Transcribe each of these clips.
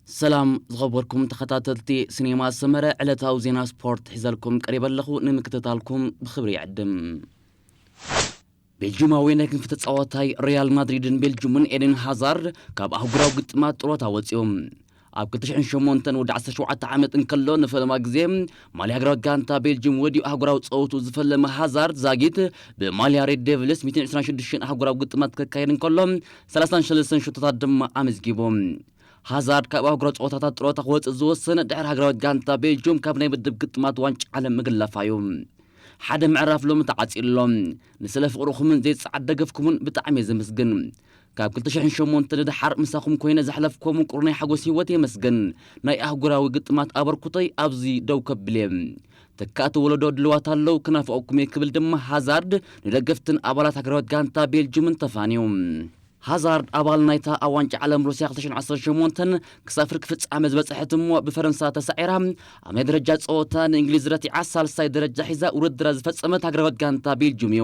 ሰላም ዝኸበርኩም ተኸታተልቲ ሲኔማ ሰመረ፣ ዕለታዊ ዜና ስፖርት ሒዘልኩም ቀሪበ ኣለኹ። ንምክትታልኩም ብኽብሪ ይዕድም። ቤልጂማዊ ናይ ክንፊ ተጻዋታይ ሪያል ማድሪድን ቤልጂምን ኤደን ሃዛርድ ካብ ኣህጉራዊ ግጥማት ጥሮታ ወጺኦም። ኣብ ክልተ ሽሕን ሸሞንተን ወዲ ዓሰርተ ሸውዓተ ዓመት እንከሎ ንፈለማ ግዜ ማልያ ሃገራዊት ጋንታ ቤልጂም ወዲኡ ኣህጉራዊ ጸወቱ ዝፈለመ ሃዛርድ ዛጊት ብማልያ ሬድ ዴቪልስ ሚእትን ዕስራን ሽዱሽተን ኣህጉራዊ ግጥማት ከካየድ እንከሎ ሰላሳን ሰለስተን ሽቶታት ድማ ኣመዝጊቡ። ሃዛርድ ካብ ኣህጉራዊ ጸወታታት ጥሮታ ክወጽእ ዝወሰነ ድሕሪ ሃገራዊት ጋንታ ቤልጂም ካብ ናይ ምድብ ግጥማት ዋንጫ ዓለም ምግላፋ እዩ። ሓደ ምዕራፍ ሎሚ ተዓጺሉ ኣሎ። ንስለ ፍቕርኹምን ዘይጸዓድ ደገፍኩምን ብጣዕሚ እየ ዘመስግን። ካብ ክልተ ሽሕን ሸሞንተ ንደሓር ምሳኹም ኮይነ ዘሕለፍኩዎ ምቁር ናይ ሓጎስ ህይወት የመስግን። ናይ ኣህጉራዊ ግጥማት ኣበርኩቶይ ኣብዚ ደው ከብል እየ። ተካእቲ ወለዶ ድልዋት ኣለዉ፣ ክናፍቐኩም እየ ክብል ድማ ሃዛርድ ንደገፍትን ኣባላት ሃገራዊት ጋንታ ቤልጅምን ተፋንዩ። ሃዛርድ ኣባል ናይታ ኣብ ዋንጫ ዓለም ሩስያ ክልተ ሽሕን ዓሰርተ ሸሞንተን ክሳብ ፍርቂ ፍጻመ ዝበጽሐት እሞ ብፈረንሳ ተሳዒራ ኣብ ናይ ደረጃ ጸወታ ንእንግሊዝ ረቲዓ ሳልሳይ ደረጃ ሒዛ ውድድራ ዝፈጸመት ሃገራዊት ጋንታ ቤልጅም እዩ።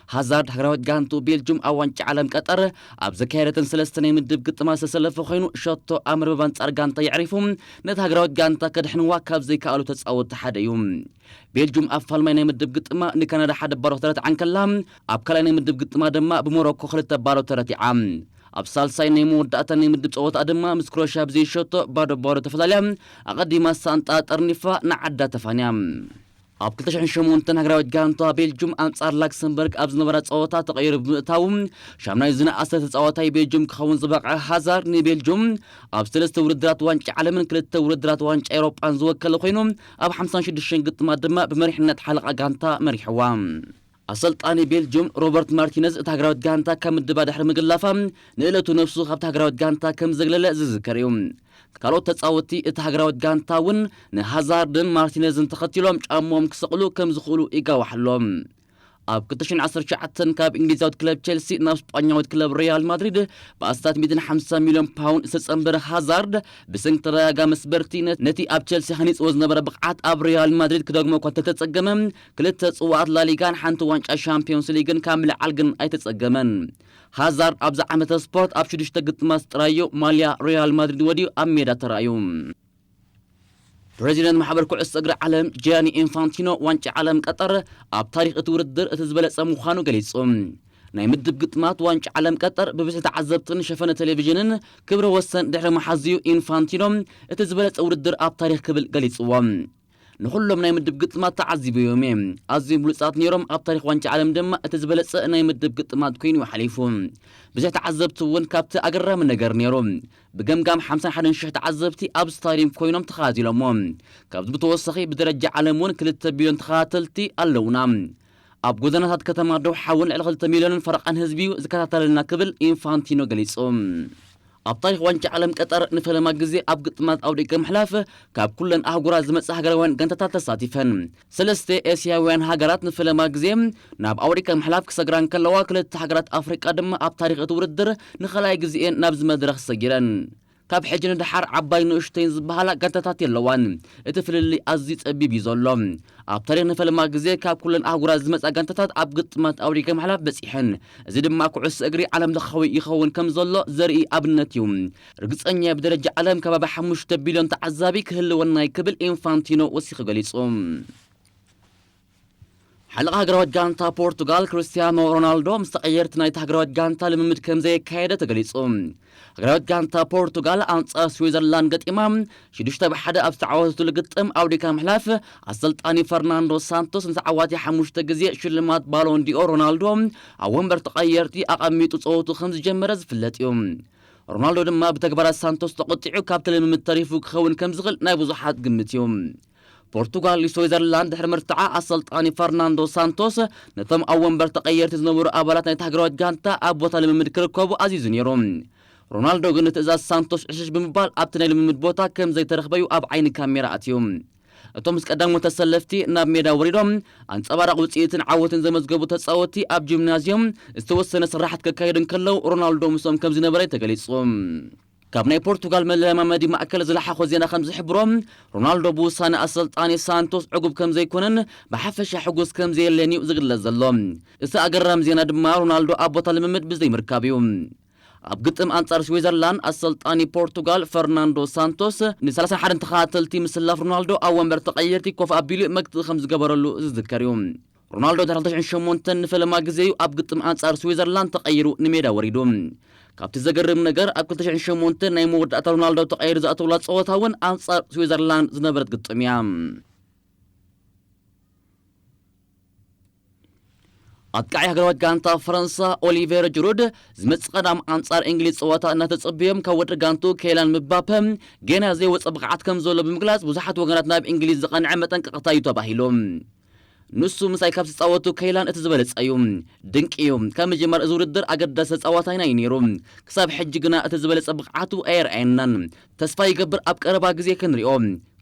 ሃዛርድ ሃገራዊት ጋንቱ ቤልጅም ኣብ ዋንጫ ዓለም ቀጠር ኣብ ዘካየደተን ሰለስተ ናይ ምድብ ግጥማት ዝተሰለፈ ኮይኑ ሸቶ ኣብ መርበብ ኣንጻር ጋንታ የዕሪፉ ነቲ ሃገራዊት ጋንታ ከድሕንዋ ካብ ዘይከኣሉ ተጻወትቲ ሓደ እዩ። ቤልጁም ኣብ ፋልማይ ናይ ምድብ ግጥማ ንካናዳ ሓደ ባዶ ተረትዓ እንከላ፣ ኣብ ካልኣይ ናይ ምድብ ግጥማ ድማ ብሞሮኮ ክልተ ባዶ ተረቲዓ። ኣብ ሳልሳይ ናይ መወዳእታ ናይ ምድብ ጸወታ ድማ ምስ ክሮሽያ ብዘይሸቶ ባዶ ባዶ ተፈላልያ ኣቐዲማ ሳንጣ ጠርኒፋ ንዓዳ ተፋንያ። ኣብ ክልተ ሽሕን ሸሞንተን ሃገራዊት ጋንታ ቤልጁም ኣንጻር ላክሰምበርግ ኣብ ዝነበራ ጸወታ ተቐይሩ ብምእታዉ ሻምናይ ዝነኣሰ ተጻዋታይ ቤልጁም ክኸውን ዝበቕዐ ሃዛርድ ንቤልጁም ኣብ ሰለስተ ውድድራት ዋንጫ ዓለምን ክልተ ውድድራት ዋንጫ ኤውሮጳን ዝወከለ ኮይኑ ኣብ ሓምሳን ሽዱሽተን ግጥማት ድማ ብመሪሕነት ሓለቓ ጋንታ መሪሕዋ። ኣሰልጣኒ ቤልጅም ሮበርት ማርቲነዝ እታ ሃገራዊት ጋንታ ካብ ምድባ ድሕሪ ምግላፋ ንእለቱ ነብሱ ካብታ ሃገራዊት ጋንታ ከም ዘግለለ ዝዝከር እዩ። ካልኦት ተጻወትቲ እታ ሃገራዊት ጋንታ እውን ንሃዛርድን ማርቲነዝን ተኸቲሎም ጫሞም ክሰቕሉ ከም ዝኽእሉ ይጋዋሕ ኣሎ። ኣብ ክልተ ሽሕን ዓሰርተ ትሽዓተን ካብ እንግሊዛዊት ክለብ ቸልሲ ናብ ስጳኛዊት ክለብ ሪያል ማድሪድ ብኣስታት ሚእትን ሓምሳን ሚልዮን ፓውንድ ዝተጸንበረ ሃዛርድ ብሰንኪ ተደጋጋሚ ስበርቲ ነ-፣ ነቲ ኣብ ቸልሲ ሃኒጽዎ ዝነበረ ብቕዓት ኣብ ሪያል ማድሪድ ክደግሞ እኳ እንተተጸገመ፣ ክልተ ጽዋኣት ላሊጋን ሓንቲ ዋንጫ ሻምፒዮንስ ሊግን ካብ ምልዓል ግን ኣይተጸገመን። ሃዛርድ ኣብዚ ዓመተ ስፖርት ኣብ ሽዱሽተ ግጥማት ጥራይ እዩ ማልያ ሪያል ማድሪድ ወዲኡ ኣብ ሜዳ ተራእዩ። ፕሬዚደንት ማሕበር ኩዕሶ እግሪ ዓለም ጂያኒ ኢንፋንቲኖ ዋንጫ ዓለም ቀጠር ኣብ ታሪኽ እቲ ውድድር እቲ ዝበለጸ ምዃኑ ገሊጹ። ናይ ምድብ ግጥማት ዋንጫ ዓለም ቀጠር ብብዝሒ ተዓዘብትን ሸፈነ ቴሌቪዥንን ክብረ ወሰን ድሕሪ መሓዝዩ ኢንፋንቲኖ እቲ ዝበለጸ ውድድር ኣብ ታሪኽ ክብል ገሊጽዎ። ንኹሎም ናይ ምድብ ግጥማት ተዓዚቦም እዮም። ኣዝዮም ብሉጻት ነይሮም። ኣብ ታሪኽ ዋንጫ ዓለም ድማ እቲ ዝበለጸ ናይ ምድብ ግጥማት ኮይኑ እዩ ሓሊፉ። ብዙሕ ተዓዘብቲ እውን ካብቲ ኣገራሚ ነገር ነይሩ። ብገምጋም ሓምሳን ሓደን ሽሕ ተዓዘብቲ ኣብ ስታድዮም ኮይኖም ተኸታቲሎሞ። ካብዚ ብተወሳኺ ብደረጃ ዓለም እውን ክልተ ቢልዮን ተኸታተልቲ ኣለውና። ኣብ ጎደናታት ከተማ ዶሓ እውን ልዕሊ ክልተ ሚልዮንን ፈረቓን ህዝቢ እዩ ዝከታተለልና ክብል ኢንፋንቲኖ ገሊጹ። ኣብ ታሪኽ ዋንጫ ዓለም ቀጠር ንፈለማ ግዜ ኣብ ግጥማት ኣውዲቀ ምሕላፍ ካብ ኩለን ኣህጉራት ዝመጻ ሃገራውያን ጋንታታት ተሳቲፈን። ሰለስተ ኤስያውያን ሃገራት ንፈለማ ግዜ ናብ ኣውዲቀ ምሕላፍ ክሰግራ እንከለዋ፣ ክልተ ሃገራት ኣፍሪቃ ድማ ኣብ ታሪኽ እቲ ውድድር ንኻልኣይ ግዜኤን ናብዚ መድረኽ ሰጊረን። ካብ ሕጂ ንደሓር ዓባይ ንእሽተይን ዝበሃላ ጋንታታት የለዋን። እቲ ፍልልይ ኣዝዩ ጸቢብ እዩ ዘሎ። ኣብ ታሪኽ ንፈለማ ግዜ ካብ ኩለን ኣህጉራት ዝመጻ ጋንታታት ኣብ ግጥማት ኣውዲቀ ምሕላፍ በጺሐን። እዚ ድማ ኩዕሶ እግሪ ዓለም ለኻዊ ይኸውን ከም ዘሎ ዘርኢ ኣብነት እዩ። ርግጸኛ ብደረጃ ዓለም ከባቢ ሓሙሽተ ቢልዮን ተዓዛቢ ክህልወና እዩ ክብል ኢንፋንቲኖ ወሲኹ ገሊጹ። ሓለቓ ሃገራዊት ጋንታ ፖርቱጋል ክርስቲያኖ ሮናልዶ ምስ ተቐየርቲ ናይቲ ሃገራዊት ጋንታ ልምምድ ከም ዘየካየደ ተገሊጹ። ሃገራዊት ጋንታ ፖርቱጋል ኣንጻር ስዊዘርላንድ ገጢማ ሽዱሽተ ብ ሓደ ኣብ ዝተዓወተትሉ ግጥም ኣውዲካ ምሕላፍ ኣሰልጣኒ ፈርናንዶ ሳንቶስ ንተዓዋቲ ሓሙሽተ ግዜ ሽልማት ባሎን ዲኦ ሮናልዶ ኣብ ወንበር ተቐየርቲ ኣቐሚጡ ጸወቱ ከም ዝጀመረ ዝፍለጥ እዩ። ሮናልዶ ድማ ብተግባራት ሳንቶስ ተቖጢዑ ካብቲ ልምምድ ተሪፉ ክኸውን ከም ዝኽእል ናይ ብዙሓት ግምት እዩ። ፖርቱጋል ንስዊዘርላንድ ድሕሪ ምርትዓ ኣሰልጣኒ ፈርናንዶ ሳንቶስ ነቶም ኣብ ወንበር ተቐየርቲ ዝነበሩ ኣባላት ናይቲ ሃገራዊት ጋንታ ኣብ ቦታ ልምምድ ክርከቡ ኣዚዙ ነይሩ። ሮናልዶ ግን ንትእዛዝ ሳንቶስ ዕሽሽ ብምባል ኣብቲ ናይ ልምምድ ቦታ ከም ዘይተረኽበዩ ኣብ ዓይኒ ካሜራ ኣትዩ። እቶም ምስ ቀዳሞት ተሰለፍቲ ናብ ሜዳ ወሪዶም ኣንጸባራቕ ውጽኢትን ዓወትን ዘመዝገቡ ተጻወትቲ ኣብ ጂምናዝዮም ዝተወሰነ ስራሓት ከካየዱ እንከለዉ ሮናልዶ ምስኦም ከም ዝነበረ ተገሊጹ። ካብ ናይ ፖርቱጋል መለማመዲ ማእከል ዝለሓኾ ዜና ከም ዝሕብሮ፣ ሮናልዶ ብውሳነ ኣሰልጣኒ ሳንቶስ ዕጉብ ከም ዘይኮነን ብሓፈሻ ሕጉስ ከም ዘየለን እዩ ዝግለጽ ዘሎ። እቲ ኣገራሚ ዜና ድማ ሮናልዶ ኣብ ቦታ ልምምድ ብዘይምርካብ እዩ። ኣብ ግጥም ኣንጻር ስዊዘርላንድ ኣሰልጣኒ ፖርቱጋል ፈርናንዶ ሳንቶስ ን31 ተኸታተልቲ ምስላፍ ሮናልዶ ኣብ ወንበር ተቐየርቲ ኮፍ ኣቢሉ መግትኢ ከም ዝገበረሉ ዝዝከር እዩ። ሮናልዶ ድሕሪ 2008 ንፈለማ ግዜ እዩ ኣብ ግጥም ኣንጻር ስዊዘርላንድ ተቐይሩ ንሜዳ ወሪዱ። ካብቲ ዘገርም ነገር ኣብ 2008 ናይ መወዳእታ ሮናልዶ ተቐይሩ ዝኣተውላ ጸወታ እውን ኣንጻር ስዊዘርላንድ ዝነበረት ግጥም እያ። ኣጥቃዒ ሃገራዊት ጋንታ ፈረንሳ ኦሊቬር ጅሩድ ዝመጽእ ቀዳም ኣንጻር እንግሊዝ ጸወታ እናተጸበዮም ካብ ወዲ ጋንቱ ኬላን ምባፐ ገና ዘይወጸ ብቕዓት ከም ዘሎ ብምግላጽ ብዙሓት ወገናት ናብ እንግሊዝ ዝቐንዐ መጠንቀቕታ እዩ ተባሂሉ። ንሱ ምሳይ ካብ ዝጻወቱ ኬላን እቲ ዝበለጸ እዩ። ድንቂ እዩ። ካብ ምጅማር እዚ ውድድር ኣገዳሲ ተጻዋታይና እዩ ነይሩ። ክሳብ ሕጂ ግና እቲ ዝበለጸ ብቕዓቱ ኣየርኣየናን። ተስፋ ይገብር ኣብ ቀረባ ግዜ ክንሪኦ።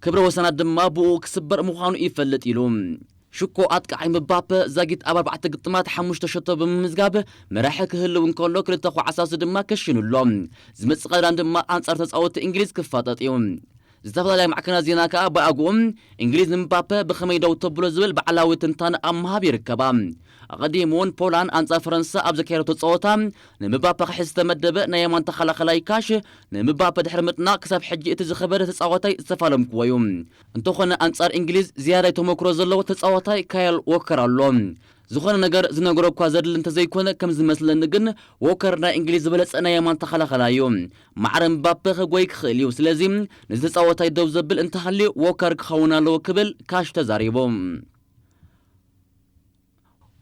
ክብረ ወሰናት ድማ ብኡ ክስበር ምዃኑ ይፈልጥ ኢሉ። ሽኮ ኣጥቃዓይ ምባፐ ዛጊት ኣብ ኣርባዕተ ግጥማት ሓሙሽተ ሸቶ ብምምዝጋብ መራሒ ክህልው እንከሎ ክልተ ኳዕሳሱ ድማ ከሽኑ ኣሎ። ዝመጽእ ቀዳም ድማ ኣንጻር ተጻወቲ እንግሊዝ ክፋጠጥ እዩ። ዝተፈላለያ ማዕከናት ዜና ከኣ ብኣግኡ እንግሊዝ ንምባፐ ብኸመይ ደው ተብሎ ዝብል ባዕላዊ ትንታነ ኣብ ምሃብ ይርከባ። ኣቐዲሙ እውን ፖላንድ ኣንጻር ፈረንሳ ኣብ ዘካየደቶ ጸወታ ንምባፐ ክሕዝ ዝተመደበ ናይ የማን ተኸላኸላይ ካሽ ንምባፐ ድሕሪ ምጥናቕ ክሳብ ሕጂ እቲ ዝኸበደ ተጻዋታይ ዝተፋለምክዎ እዩ። እንተኾነ ኣንጻር እንግሊዝ ዝያዳይ ተመክሮ ዘለዎ ተጻዋታይ ካየል ዎከር ኣሎ። ዝኾነ ነገር ዝነግሮ እኳ ዘድሊ እንተዘይኮነ ከም ዝመስለኒ ግን ዎከር ናይ እንግሊዝ ዝበለጸ ናይ የማን ተኸላኸላይ እዩ። ማዕረ ምባፐ ክጎይ ክኽእል እዩ። ስለዚ ነዚ ተጻዋታይ ደው ዘብል እንተሃልዩ ዎከር ክኸውን ኣለዎ ክብል ካሽ ተዛሪቡ።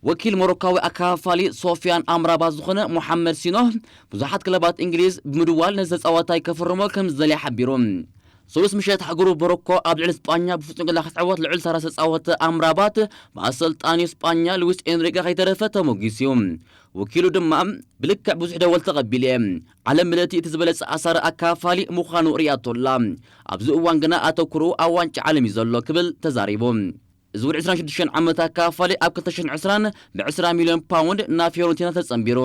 ወኪል ሞሮካዊ ኣካፋሊ ሶፊያን ኣምራባት ዝኾነ ሞሓመድ ሲኖህ ብዙሓት ክለባት እንግሊዝ ብምድዋል ነዚ ተጻዋታይ ከፍርሞ ከም ዝደልያ ሓቢሩ። ሰሉስ ምሸት ሃገሩ ሞሮኮ ኣብ ልዕሊ ስጳኛ ብፍጹም ቅድላ ክትዕወት ልዑል ተራ ዝተጻወተ ኣምራባት ብኣሰልጣኒ ስጳኛ ሉዊስ ኤንሪቀ ከይተረፈ ተሞጊሱ እዩ። ወኪሉ ድማ ብልክዕ ብዙሕ ደወል ተቐቢሉ እየ። ዓለም ምልእቲ እቲ ዝበለጸ ኣሳሪ ኣካፋሊ ምዃኑ ርእያቶ ኣላ። ኣብዚ እዋን ግና ኣተኩሩ ኣብ ዋንጫ ዓለም እዩ ዘሎ ክብል ተዛሪቡ። እዚ ወዲ 26 ዓመት ኣካፋሊ ኣብ 2020 ብ20 ሚልዮን ፓውንድ ናብ ፊዮረንቲና ተጸንቢሩ።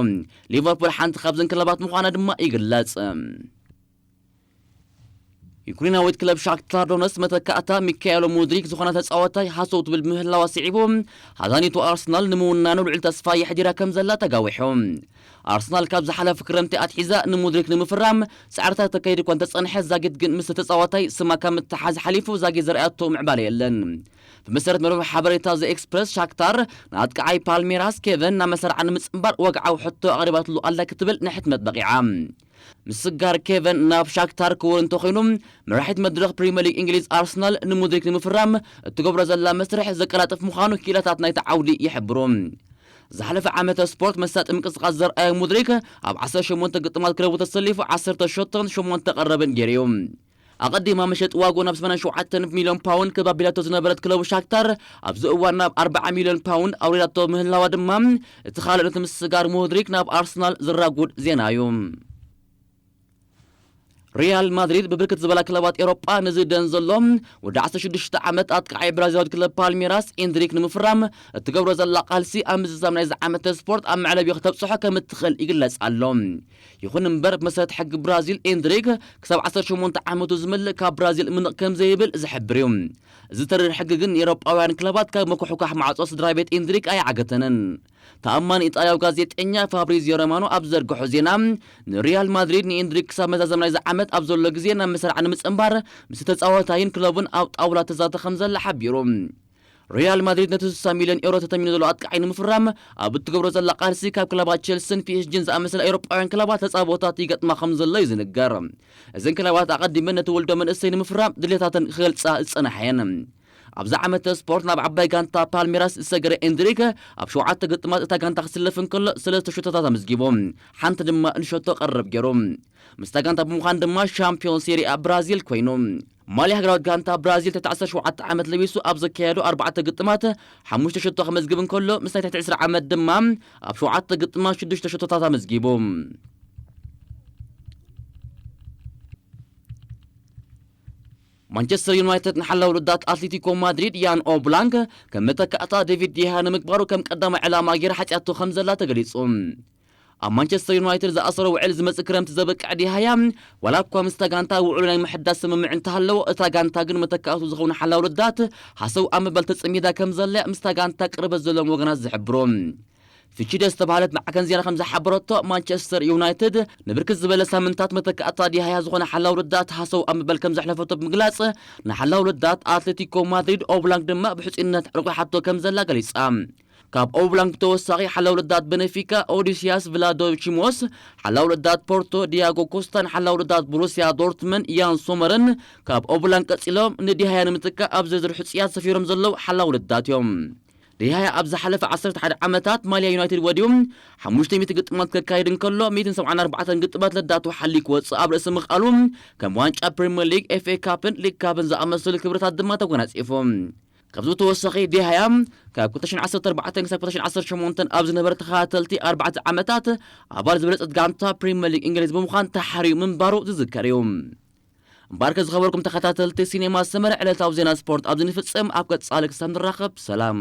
ሊቨርፑል ሓንቲ ካብዘን ክለባት ምዃና ድማ ይግለጽ። ዩክሬናዊት ክለብ ሻክታር ዶነስ መተካእታ ሚካኤሎ ሙድሪክ ዝኾነ ተጻዋታይ ሃሰው ትብል ምህላዋ ስዒቡ፣ ሃዛኒቱ ኣርሰናል ንምውናኑ ልዑል ተስፋ የሕዲራ ከም ዘላ ተጋዊሑ። ኣርሰናል ካብ ዝሓለፈ ክረምቲ ኣትሒዛ ንሙድሪክ ንምፍራም ጻዕርታት ተካይዱ እኳ እንተጸንሐ፣ ዛጊት ግን ምስ ተጻዋታይ ስማ ካብ ምትሓዝ ሓሊፉ ዛጊት ዘርኣያቶ ምዕባለ የለን። ብመሰረት መርበብ ሓበሬታ ዘ ኤክስፕረስ፣ ሻክታር ንኣጥቃዓይ ፓልሜራስ ኬቨን ናብ መሰርዓ ንምጽንባር ወግዓዊ ሕቶ ኣቕሪባትሉ ኣላ ክትብል ንሕትመት በቒዓ። ምስጋር ኬቨን ናብ ሻክታር ክውር እንተኾይኑ፣ መራሒት መድረኽ ፕሪምየር ሊግ እንግሊዝ ኣርሰናል ንሙድሪክ ንምፍራም እትገብሮ ዘላ መስርሕ ዘቀላጥፍ ምዃኑ ክኢላታት ናይቲ ዓውዲ ይሕብሩ። ዝሓለፈ ዓመተ ስፖርት መሳጢ ምንቅስቃስ ዘርኣየ ሙድሪክ ኣብ 18 ግጥማት ክለቡ ተሰሊፉ 10 ሸቶን ሸሞንተ ቀረብን ገይሩ እዩ። ኣቐዲማ መሸጢ ዋግኡ ናብ 87 ሚልዮን ፓውንድ ክብ ኣቢላቶ ዝነበረት ክለቡ ሻክታር ኣብዚ እዋን ናብ 40 ሚልዮን ፓውንድ ኣውሪዳቶ ምህላዋ ድማ እቲ ካልእ ነቲ ምስጋር ሙድሪክ ናብ ኣርሰናል ዘራጉድ ዜና እዩ። ሪያል ማድሪድ ብብርክት ዝበላ ክለባት ኤሮጳ ንዝደን ዘሎ ወዲ 16 ዓመት ኣጥቃዓይ ብራዚላዊት ክለብ ፓልሜራስ ኤንድሪክ ንምፍራም እትገብሮ ዘላ ቃልሲ ኣብ ምዝዛም ናይዚ ዓመተ ስፖርት ኣብ መዕለቢ ከተብጽሖ ከም እትኽእል ይግለጽ ኣሎ። ይኹን እምበር ብመሰረት ሕጊ ብራዚል ኤንድሪክ ክሳብ 18 ዓመቱ ዝመልእ ካብ ብራዚል ምንቕ ከም ዘይብል ዝሕብር እዩ። እዚ ተሪር ሕጊ ግን ንኤሮጳውያን ክለባት ካብ ምኩሕኳሕ ማዕጾ ስድራ ቤት ኤንድሪክ ኣይዓገተንን። ተኣማኒ ኢጣልያዊ ጋዜጠኛ ፋብሪዚዮ ሮማኖ ኣብ ዘርግሖ ዜና፣ ንሪያል ማድሪድ ንኤንድሪክ ክሳብ መዛዘም ናይዚ ዓመት ኣብ ዘሎ ግዜ ናብ መሰርዓ ንምጽንባር ምስ ተጻዋታይን ክለቡን ኣብ ጣውላ ተዛተ ከም ዘላ ሓቢሩ። ሪያል ማድሪድ ነቲ 60 ሚልዮን ኤውሮ ተተሚኑ ዘሎ ኣጥቃዓይ ንምፍራም ኣብ እትገብሮ ዘላ ቃልሲ ካብ ክለባት ቸልሲን ፒኤስጂን ዝኣመሰላ ኤውሮጳውያን ክለባት ተጻቦታት ይገጥማ ከም ዘሎ እዩ ዝንገር። እዘን ክለባት ኣቐዲመን ነቲ ወልዶ መንእሰይ ንምፍራም ድሌታተን ክገልጻ ዝጸናሓ እየን። ኣብዚ ዓመተ ስፖርት ናብ ዓባይ ጋንታ ፓልሜራስ ዝሰገረ ኤንድሪክ ኣብ ሸውዓተ ግጥማት እታ ጋንታ ክስለፍ እንከሎ ሰለስተ ሸቶታት ኣመዝጊቡ፣ ሓንቲ ድማ ንሸቶ ቀረብ ገይሩ። ምስታ ጋንታ ብምዃን ድማ ሻምፒዮን ሴሪኣ ብራዚል ኮይኑ። ማልያ ሃገራዊት ጋንታ ብራዚል ትሕቲ 17 ዓመት ለቢሱ ኣብ ዘካየዶ ኣርባዕተ ግጥማት ሓሙሽተ ሸቶ ከመዝግብ እንከሎ፣ ምስ ናይ ትሕቲ 20 ዓመት ድማ ኣብ ሸውዓተ ግጥማት ሽዱሽተ ሸቶታት ኣመዝጊቡ። ማንቸስተር ዩናይትድ ንሓላው ልዳት ኣትሌቲኮ ማድሪድ ያን ኦብላንክ ከም መተካእታ ዴቪድ ዲሃ ንምግባሩ ከም ቀዳማይ ዕላማ ገይራ ሓጽያቶ ከም ዘላ ተገሊጹ። ኣብ ማንቸስተር ዩናይትድ ዝኣሰሮ ውዕል ዝመጽእ ክረምቲ ዘበቅዕ ዲሃያ ዋላ እኳ ምስታ ጋንታ ውዕሉ ናይ ምሕዳስ ስምምዕ እንተሃለዎ፣ እታ ጋንታ ግን መተካእቱ ዝኸውን ሓላው ልዳት ሃሰው ኣብ ምባል ተጸሚዳ ከም ዘላ ምስታ ጋንታ ቅርበት ዘለዎም ወገናት ዝሕብሩ። ፊቺደ ዝተባህለት ማዕከን ዜና ከም ዝሓበረቶ፣ ማንቸስተር ዩናይትድ ንብርክት ዝበለ ሳምንታት መተካእታ ዲሃያ ዝኾነ ሓላው ልዳት ሃሰው ኣብ ምበል ከም ዘሕለፈቶ ብምግላጽ፣ ንሓላው ልዳት ኣትሌቲኮ ማድሪድ ኦብላንግ ድማ ብሕጹይነት ዕርቁ ሓቶ ከም ዘላ ገሊጻ። ካብ ኦብላንግ ብተወሳኺ ሓላው ልዳት በነፊካ ኦዲሲያስ ቭላዶቺሞስ፣ ሓላው ልዳት ፖርቶ ዲያጎ ኮስታን ሓላው ልዳት ቦሩሲያ ዶርትመን ያን ሶመርን ካብ ኦብላንግ ቀጺሎም ንዲሃያ ንምትካእ ኣብ ዝርዝር ሕጹያት ሰፊሮም ዘለዉ ሓላው ልዳት እዮም። ዲሃያ ኣብ ዝሓለፈ ዓሰርተ ሓደ ዓመታት ማልያ ዩናይትድ ወዲኡ ሓሙሽተ ሚእቲ ግጥማት ከካይድ እንከሎ፣ ሚእትን ሰብዓን ኣርባዕተን ግጥማት ለዳቱ ሓሊ ክወጽእ ኣብ ርእሲ ምኽኣሉ፣ ከም ዋንጫ ፕሪምየር ሊግ፣ ኤፍ ኤ ካፕን ሊግ ካፕን ዝኣመሰሉ ክብርታት ድማ ተጎናጺፉ። ካብዚ ብተወሳኺ ዲሃያ ካብ ክልተ ሽሕን ዓሰርተ ኣርባዕተን ክሳብ ክልተ ሽሕን ዓሰርተ ሸሞንተን ኣብ ዝነበረ ተኸታተልቲ ኣርባዕተ ዓመታት ኣባል ዝበለጸት ጋንታ ፕሪምየር ሊግ እንግሊዝ ብምዃን ተሓርዩ ምንባሩ ዝዝከር እዩ። እምበኣርከ ዝኸበርኩም ተኸታተልቲ ሲኔማ ሰመረ፣ ዕለታዊ ዜና ስፖርት ኣብዚ ንፍጽም። ኣብ ቀጻሊ ክሳብ ንራኸብ ሰላም።